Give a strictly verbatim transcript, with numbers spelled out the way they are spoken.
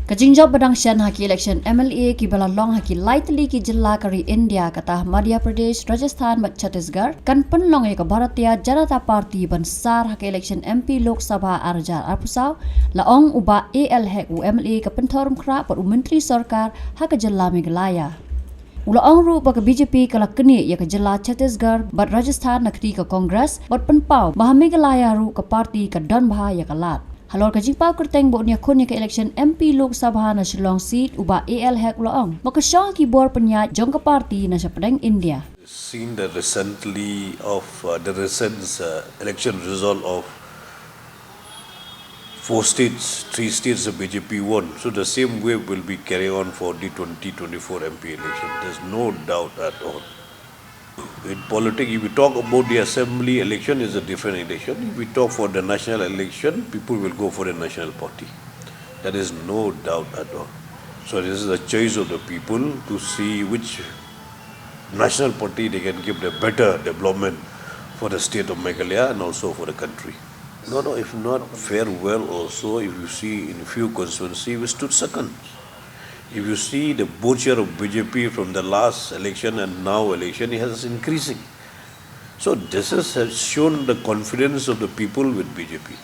Ka jingjop ba dang shen ha ki election M L A ki ba la long ha ki lai tylli ki jylla ka ri India, kata Madhya Pradesh, Rajasthan bad Chhattisgarh, kan pynlong ïa ka Bharatiya Janata Party ban sar ha ka election M P Lok Sabha ar hajar arphew saw, la ong u Bah A L Hek, u M L A ka Pynthorumkhrah bad u Myntri Sorkar ha ka jylla Meghalaya. U la ong ruh ba ka B J P ka la knieh ïa ka jylla Chhattisgarh bad Rajasthan na kti ka Congress, bad pynpaw ba ha Meghalaya ruh ka party ka don bha ïa ka lad. Halor ka jingpaw kyrteng ba un ïakhun ïa ka election M P Lok Sabha na Shillong seat, u Bah A L Hek u la ong ba ka shong ha ki bor pynïaid jong ka party na shapdeng India. Seen the recently of uh, the recent uh, election result of four states, three states the B J P won. So the same wave will be carried on for the twenty twenty-four M P election. There's no doubt at all. In politics, if we talk about the assembly election, is a different election. If we talk for the national election, people will go for the national party. There is no doubt at all. So this is the choice of the people to see which national party they can give the better development for the state of Meghalaya and also for the country. No, no, if not fare well also, if you see in few constituency, we stood second. If you see the vote share of B J P from the last election and now election, it has increasing. So this is, has shown the confidence of the people with B J P.